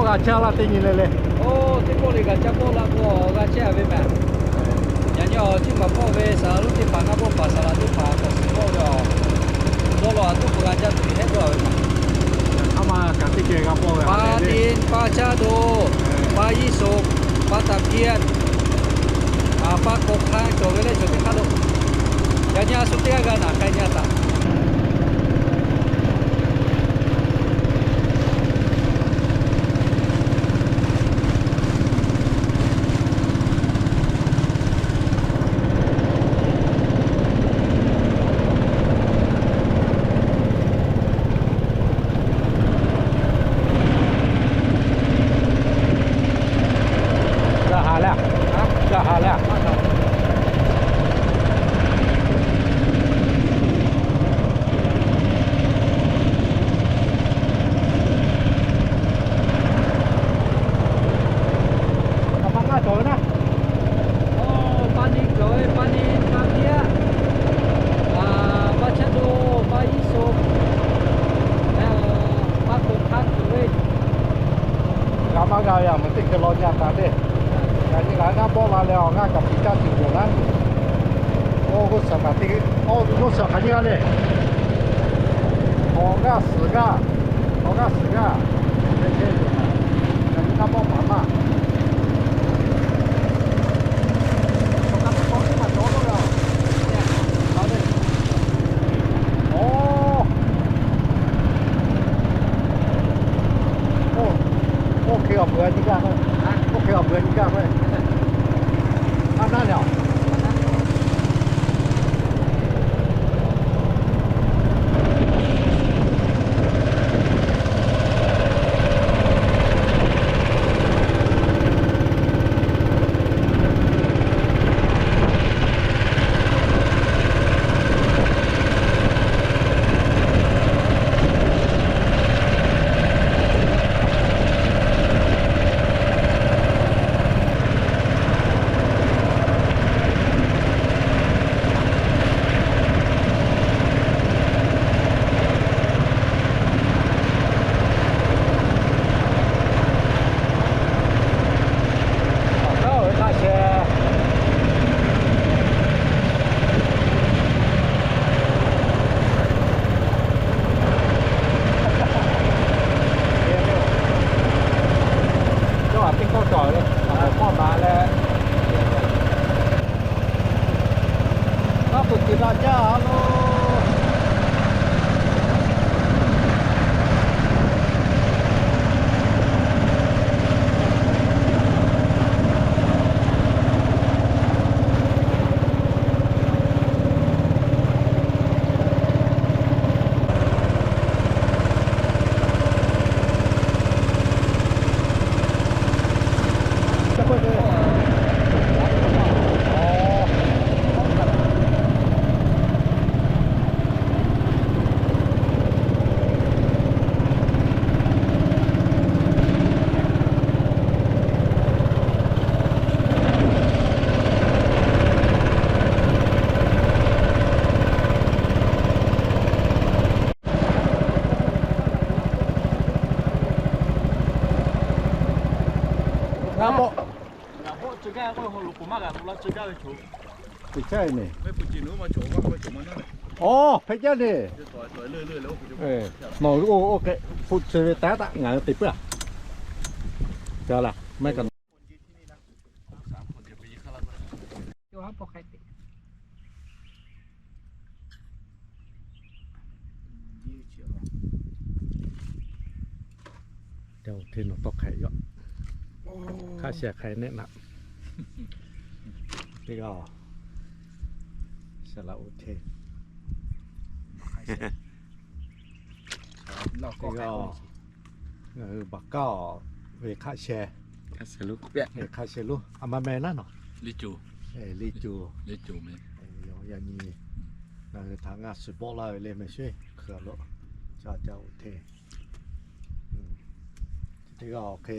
G'a caˇ laˇ teˇ nyi le le. Oˇ, teˇ pawˆ le g'a caˇ pawˆ la k'o, g'a chehˇ a ve mehˍ. Yaꞈ nyi awˬ chi maˍ pawˆ ve saˍ laˍ lonˉ teˇ hpaˍ, ngaˇ pawˆ paˍ saˍ laˍ teˇ hpaˍ k'awꞈ suhˍ pawˆ ve awˬ dawˇ law a tuˉ k'o g'a caˇ tuˬ hehˆ dawˇ a ve mehˍ. Aˉ ma kaꞈ teˇ geh g'a pawˆ ve, pa te, pa caˇ do, pa yiˇ so, pa taˍ piˇ, pa k'o hk'a cawˬ ve leh cawˬ teˇ hk'aˇ lo. Yaꞈ nyi a shu teˇ g'aˇ g'a naˬ k'ai nyi a taꞈ. G'a haˍ le, g'a haˍ le. Aˬ ma ngaˇ cawˬ ve naˉ. Oˇ, pa ni cawˬ ve, pa ni, pa piˇ aꞈ, pa chaˇ do, pa yiˇ so, pa k'o hk'a tuˬ ve. G'a maˇ g'a ve a meuˬ teˇ hkui law nyi a taˍ le. Yaꞈ nyi ngaˬ hui ngaˇ bawˆ la leh awˬ ngaˇ kaꞈ piˍ caˇ tuˬ yoˬ naˉ. Oˇ g'uˇ suhˍ kaꞈ te, oˇ g'uˇ suhˍ hk'aˬ nyi g'a le. Awˬ g'aˇ suhˍ g'aˇ, awˬ g'aˇ suhˍ g'aˇ. Yaꞈ nyi ngaˇ bawˆ paˍ maˇ. Oˇ, oˇ hk'e awˬ peuˬ a nyi gaˇ k'o, oˇ hk'e awˬ peuˬ a nyi gaˇ k'o, a naˉ le a. Yawˇ htaꞈ teˇ kawˆ cawˬ le, a hk'e hpawˇ maˍ leh, maˇ peuˬ tuˬ daꞈ jaˇ a lo. Ngaˬ bawˆ, ngaˬ bawˆ ceh gaˇ k'o, lo k'oˍ maˇ g'a lo la ceh gaˇ ve chaw. Teˇ caˇ e ne. Oˇ, hpehꞈ jaˇ ne. Nawˬ hui oˇ oˇ hk'e hpu tcuh ve taˉ taꞈ ngaˬ hui te puiˉ a. Ca laˬ, mehˆ kaꞈ Te nawˬ tawˇ hk'aiꞈ yaꞈ. Hk'aˆ sheh hk'aiꞈ nehˆ naꞈ. Teˇ g'aˇ, saˍ laꞈ oˇ hteˇ. Teˇ g'aˇ, ngaˬ hui baˬ kaˉ ve hk'aˆ sheh, hk'aˆ sheh lonˉ a ma meh naˉ nawˬ. Liˇ co, yaꞈ nyi ngaˬ hui htaꞈ ngaˇ suhˍ bawˆ laˇ ve le meh sheˍ hkui a lo, ca ca oˇ hteˇ. Chi teˇ g'aˇ awˬ hk'e,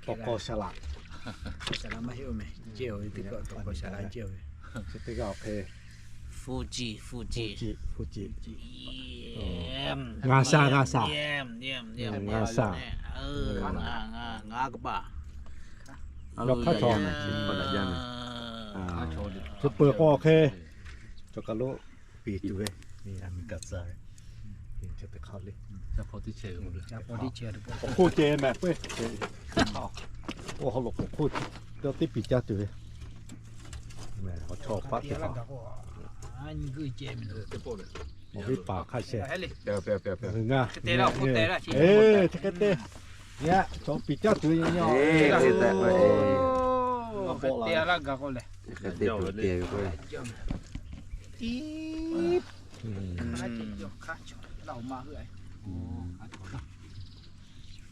tawˇ k'aw saˍ laꞈ, chi teˇ g'aˇ awˬ hk'e, Fuji, Fuji, Fuji, ngaˬ shaˍ, ngaˬ shaˍ, ngaˬ shaˍ. Ngaˬ, ngaˬ, ngaˬ kaꞈ baˬ. Yawˇ hk'aˇ chaw, chi peuˬ k'o hk'e, chaw kaˬ lo piˍ tuˬ ve, a mi kaꞈ tcuh ve, chi teˇ hk'aˇ le. Awˬ hk'oˆ ceh mehˍ peuˬ. Oˇ hk'aw lo k'oˍ hk'oˆ yawˇ teˇ piˍ caˇ tuˬ ve. Awˬ chawˇ paˆ teˇ hpaˍ, awˬ viˉ paˍ hk'a shehˍ ngaˇ, chi hk'e te, chaw piˍ caˇ tuˬ ve nyi.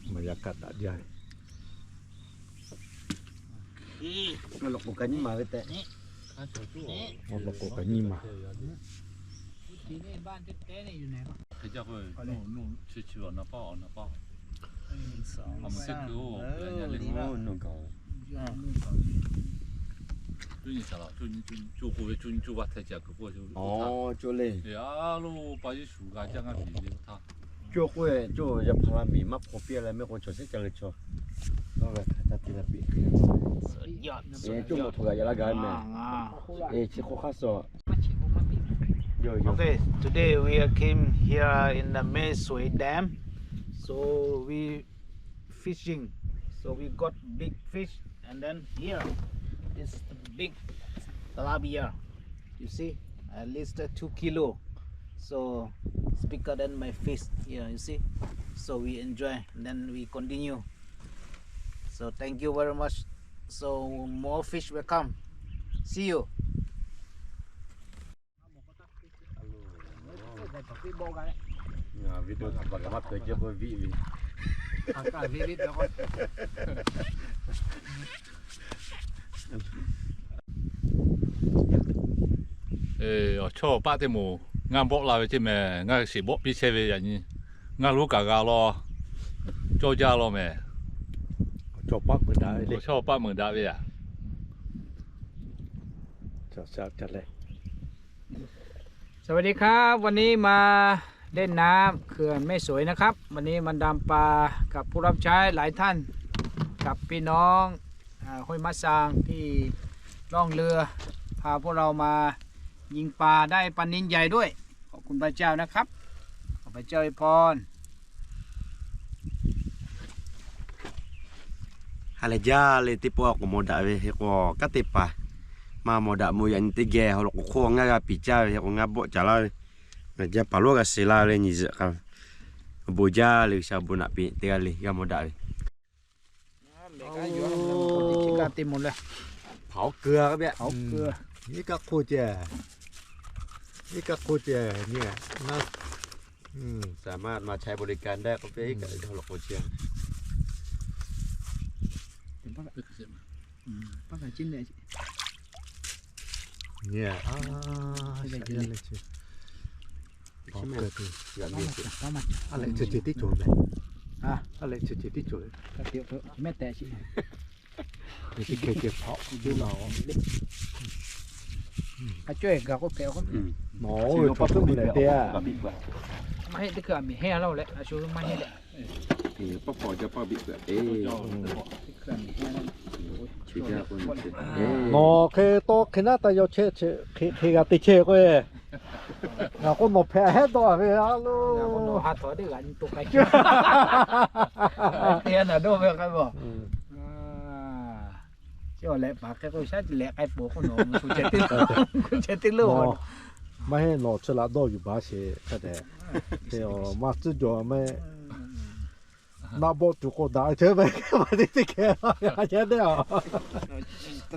Maˍ yaꞈ kaꞈ daꞈ jaˇ. Awˬ lawn k'o kaꞈ nyi ma ve tehꞈ. Awˬ lawn k'o kaꞈ nyi ma. Awˬ, co le. Coˇ k'oˆ ve, coˇ yaˇ hpaˇ laˇ miˬ maˇ hpaw piˇ leh mehˆ k'o chaw shehˉ ca leh chaw. Nawˬ ve hk'a ca te la piˇ. Coˇ moˍ htaꞈ g'aꞈ yaꞈ la gaˬ mehˍ. Chi hk'oˆ hk'aˇ suh. Okay, today we are came here in the Mae Sot Dam. So we fishing. So we got big fish, and then here is the big tilapia. You see, at least uh, two kilo. So it's bigger than my fist here, you see. So we enjoy, and then we continue. So thank you very much. So more fish will come. See you. Awˬ chawˇ paˆ teˇ moˍ ngaˇ bawˆ la ve ceˇ mehˍ, ngaˇ shiˍ bawˆ piˇ chehˇ ve yaꞈ nyi. Ngaˇ lonˉ kaꞈ g'a law, cawˇ jaˇ law mehˍ. Awˬ chawˇ paˆ meuˍ daꞈ ve yaꞈ.สวัสดีครับ วันนี้มาเล่นน้ำเขื่อนแม่สวยนะครับ วันนี้มาดำปลากับผู้รับใช้หลายท่าน กับพี่น้องอ่าห้วยมะซางที่ล่องเรือ พาพวกเรามายิงปลา ได้ปลานิลใหญ่ด้วย ขอบคุณพระเจ้านะครับ ขอพระเจ้าอวยพร Ha lehˬ jaˇ le teˇ pawˆ k'awꞈ mawˬ daꞈ ve hk'e k'o, kanˉ te paˍ maˇ mawˬ daꞈ mawˬ yaꞈ nyi teˇ geh haw lo k'oˍ hk'oˆ ngaˇ g'a piˍ caˇ ve hk'e k'o, ngaˇ bawˆ caˍ laˇ ve. Ngaˬ jaˇ paˍ lonˉ g'a suh laˇ ve nyi zuhꞈ k'a, bon jaˇ le G'uiˬsha bon naꞈ piˇ teˇ g'aˇ le g'a mawˬ daꞈ ve. สามารถมาใช้บริการได้ครับพี่ กับครอบครัวเชียง เนี่ย อ่า ใช้ได้เลย ใช่ไหม อ่ะ leh chi chi tiˉ cawˬ mehˍ. A leh chi chi tiˉ cawˬ. Mehˆ tehꞈ chi. Chi hk'e ceh hpaꞈ juˇ la. A cawˇ e gaˬ k'oˆ hpehꞈ k'o, nawˬ oˇ ve chaw tuˉ mvuh leh te a. Maˇ heˆ, teˇ hkui a miˬ heˆ laˇ leh a shu maˇ heˆ leh. Nawˬ hk'e tawˇ hk'e naˉ taˇ yaw chehˇ, hk'e g'a te chehˇ k'o e. Ngaˬ k'o nawˬ hpehꞈ hehˉ dawˇ ve a lo. Maˇ heˆ nawˬ chi laꞈ dawˇ yuˬ baˬ sheˍ hk'a dehꞈ. Maˇ tcuhˉ jawˬ mehˆ. Naˆ bawˆ tuˬ k'o daꞈ chehˇ ve, maˇ teˇ teˇ hkeh a chehˇ te a.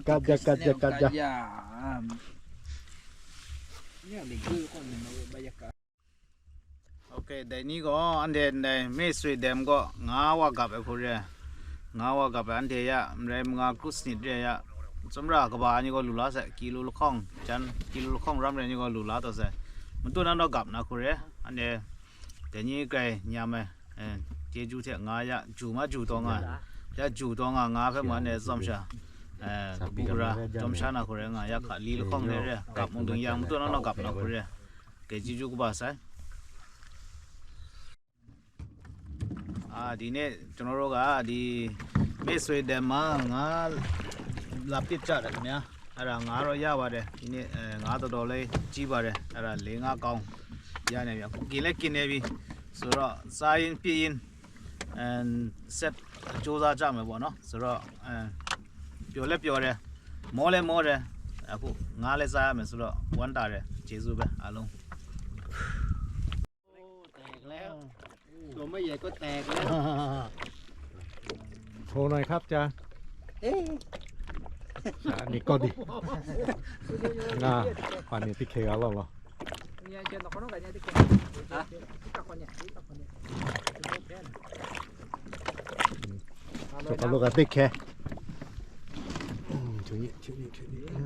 Ka jaˇ, ka jaˇ, ka jaˇ. Dehꞈ nyi k'o, a dehꞈ dehꞈ Mae Sot Dam k'o ngaˬ wa gaꞈ ve hk'o le. Ngaˬ wa gaꞈ ve a dehꞈ yaˇ meh ngaˬ kuˉ sniꞈ le yaˇ. Tcuh mvuhˇ raˬ kaꞈ baˬ nyi k'o luˬ laˇ sheˍ, kilo lo hkawˇ, kilo lo hkawˇ raˉ meh nyi k'o luˬ laˇ taw sheˍ. Mvuhˇ tuˬ naˆ dawˇ gaꞈ na hk'o le. A dehꞈ dehꞈ nyi k'ai nya meh. Jeˇ juˇ hteꞈ ngaˬ yaˇ juˬ maˇ juˬ taw ngaˬ, yaˇ juˬ taw ngaˬ, ngaˬ hpehꞈ maˬ a nehˬ zawˇ shaˍ. Gu gu ra jawˇ sha na hk'o le, ngaˬ yaˇ hk'aˬ liˇ lo hkawˇ le le, gaꞈ mvuhˇ duˬ yaˇ mvuhˇ tuˬ naˆ dawˇ gaꞈ na hk'o le. Kehˬ jeˇ juˇ k'oˆ baˬ sheˍ. ဒီနေ့ ကျွန်တော်တို့က ဒီ မ့ၢ် Sweden မှာ ငါးလ ပြစ်ကြတယ်ခင်ဗျာ။ အဲ့ဒါ ငါးတော့ ရပါတယ်။ ဒီနေ့ အဲ ငါးတော်တော်လေး ကြီးပါတယ်။ အဲ့ဒါ လေးငါးကောင် ရနေပြီ။ အခု ကင်လည်း ကင်နေပြီဆိုတော့ စားရင်း ပြစ်ရင်း အဲ ဆက်ကြိုးစားကြမယ်ပေါ့နော်။ ဆိုတော့ အဲ ပျော်လည်း ပျော်တယ်၊ မောလည်း မောတယ်။ အခု ငါးလည်း စားရမယ်ဆိုတော့ ဝမ်းသာတယ်။ ကျေးဇူးပဲ အားလုံး။ โชว์หน่อยครับอาจารย์ นี่ก็ดี งา ปานนี้ที่เคยเอาลองเหรอ จะเอาลูกกระติกแค่ อืม ช่วยนี่ ช่วยนี่ ช่วยนี่ อื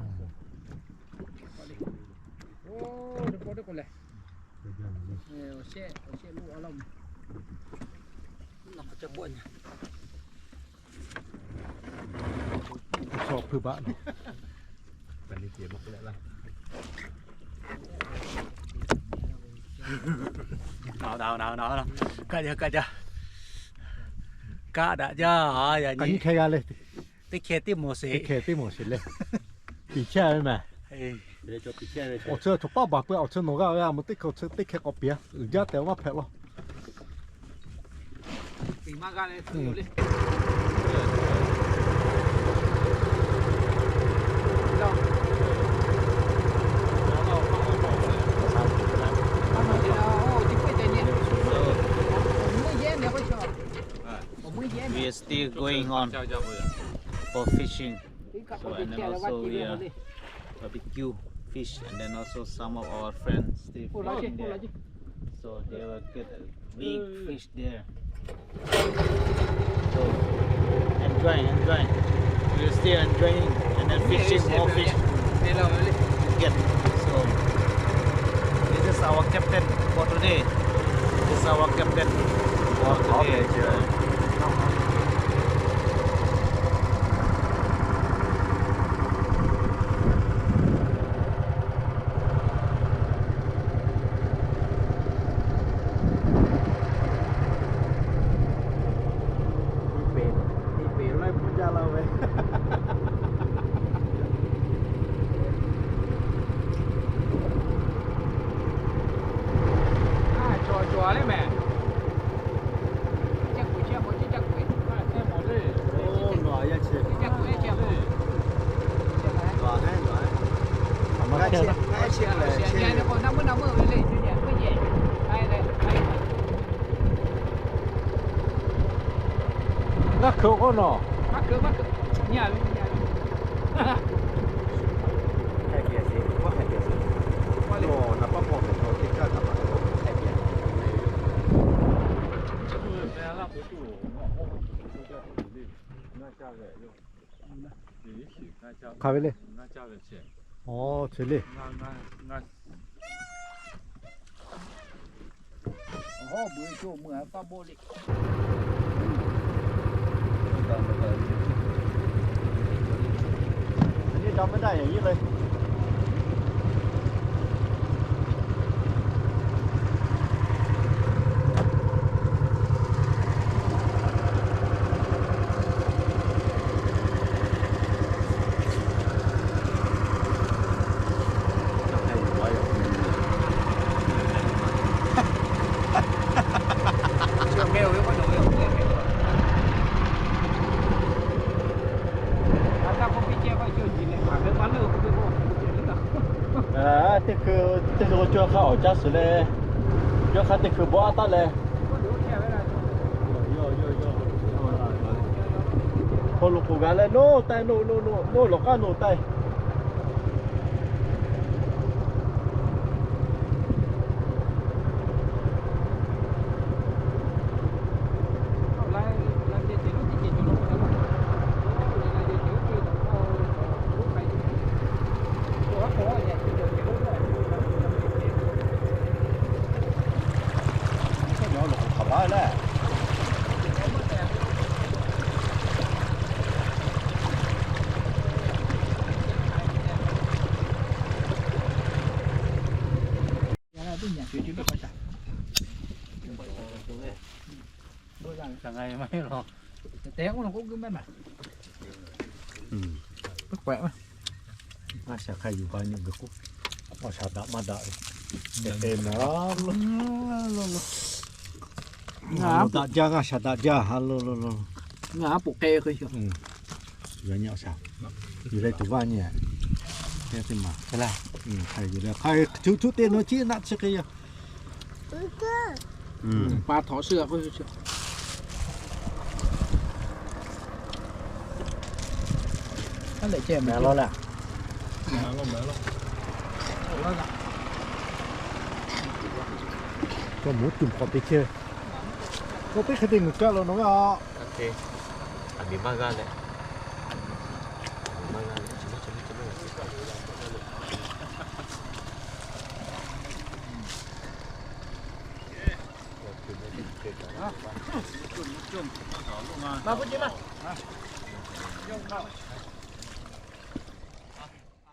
ม โอ้ เดี๋ยวโพสต์ด้วยก่อนเลย เออ เอาเช่ เอาเช่ ลูกเอาลอง หนักจะปวดเนี่ย ชอบพื้นบ้าน หนาว หนาว หนาว หนาว หนาว กะจะ กะจะ กะดะจ้า อย่างนี้ กันแค่กันเลย teˇ hkeh teˇ mawˬ sheˍ. Teˇ hkeh teˇ mawˬ sheˍ le. Piˍ chehˇ ve mehˍ. Awˬ cheuˇ chaw paˆ baˬ peuˬ, awˬ cheuˇ nawˬ g'aˇ g'aˇ mvuh teˇ hkeh, awˬ cheuˇ teˇ hkeh k'awꞈ piˍ-a. Uiˍ jaˇ tehꞈ maˇ hpehꞈ law. We are still going on for fishing. So, and then also we are barbecue fish, and then also some of our friends still fishing there. So they will get a big fish there. So, enjoy, enjoy. We're still enjoying and then fishing more fish. Get. So, this is our captain for today. This is our captain for today. Ngaˇ hkeu k'oˆ nawˬ. Hk'a ve le. Awˬ, chi le. Teˇ hkui, teˇ hkui cawˇ hk'aˇ awˬ caˇ suhˍ leh, yawˇ hk'aˇ teˇ hkui bawˆ a taˉ leh, hk'aw lo k'oˍ g'a leh, noˇ taˆ-e, noˇ, noˇ, noˇ, noˇ lawˬ k'aˉ noˇ taˆ-e. Ngaˬ k'oˆ k'oˆ maˇ maˬ. Maˇ shaˍ hk'a yuˬ ba nyi g'uiˬ k'oˆ, maˇ shaˍ daꞈ maˇ daꞈ ve, te te maˬ lo. Daꞈ jaˇ, g'a shaˍ daꞈ jaˇ ha lo lo lo. Ngaˬ a poˬ k'ai k'o, yaꞈ nyi a shaˍ, yuˬ leh tuˬ vaˇ nyi. Te te maˬ hk'e la, hk'a yuˬ leh hk'a cuˇ cuˇ te nawˬ chi naˆ chi hk'e yoˬ. Pa htaw suh k'oˆ. Leh ceh meh lo leh, k'o moˍ tuˬ hk'awꞈ te chehˇ. K'o teˇ hk'e te muiˬ kaˆ lo nawˬ ve a. A miˬ maˇ g'aˇ leh, a miˬ maˇ g'aˇ leh, chi maˇ chi maˇ chi maˇ g'a te kaꞈ lo. Maˇ bvuhꞈ ce maˇ.